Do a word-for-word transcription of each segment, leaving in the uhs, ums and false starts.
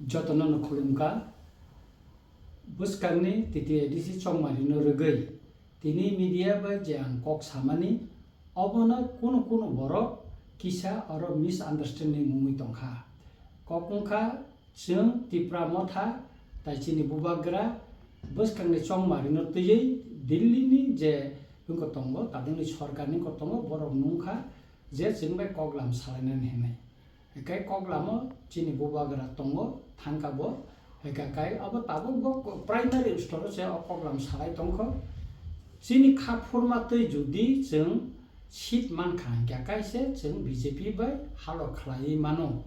Jotono no khulumkha. Bwskangni T T A D C chongmarino rwgwi tini media bai je ang kok samani, obono kunu kunu borok kisa oro misunderstanding wngwi tongkha. Kok wngkha, chwng Tipra Motha tai chini bubagra bwskangni chongmarino twiwi Delhi ni je wngkha tongo, tabukni sorkarni wngkha tongo, borok nungkha je chwng bai koklam salainani hinwi. Hinkhe koklamo chini bubagra tongo, thangkha bo. Hinkhe kai abo tabuk bo primary store o se o koklam salai tongkho. Chini kha phurma twi judi chwng seat mankha hinkhe kai se chwng B J P bai halo khlaiwi mano.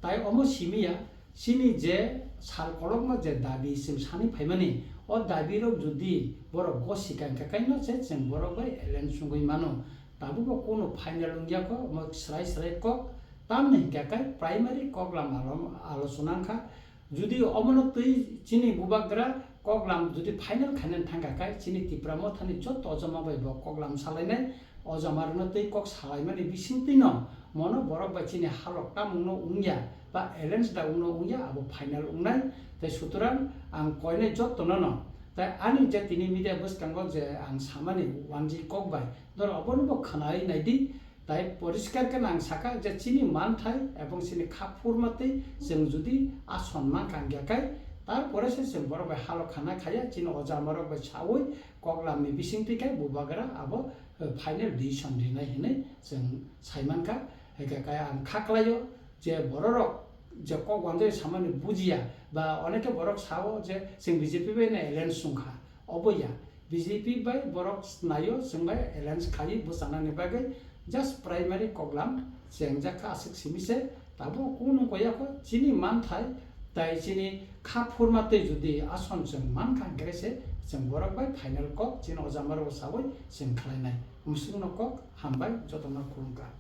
Tai omo simiya chini je sal kolokma je dabi chwng sani phaimani, o dabi rok judi borok gosika hinkhe kai no se chwng borok bai alliance wngwi mano. Tabuk bo kunu final wngya kho, omo srai srai kok. Tamni hinkhe kai primary koklam alo-, alochona wngkha. Judi omono twi chini bubagra koklam judi final khainani thangkha kai, chini Tipra Mothani joto ojama bai bo koklam salainai, ojama rwno twi kok salaimani bisingtwi no mono borok bai chini halok tamungno wngya ba alliance da wngno wngya abo final wngnai. Tai sutorang ang koinai jotono no, tai ani je tini media bwskango je ang samani wanji kok bai, norok obono bo khwnai naidi. Tai poriskar khe nang saka je chini manthai ebong chini kha phurma twi chwng judi ason mankha hinkhe kai, tarpore se chwng borok bai halo khana khaya chini oja amarok bai sawi koklamni bisingtwi kai bubagra abo, eh, final decision rinai hinwi chwng saimankha. Hinkhe kai ang kha klaio je bororok je kok wanjai samani bujiya ba onekhe borok sao je chwng B J P bai no alliance wngkha, obo ya. B J P bai borok naio chwng bai alliance khaiwi bwchanani bagwi just primary koklam chengjak kha aswk simi se, tabuk kunu koya kho chini manthai tai chini kha phurma twi judi ason chwng mankha hinkhe se chwng borok bai final kok chini oja amarok sawi chwng khlainai. Musungno kok hambai jotono khulumkha.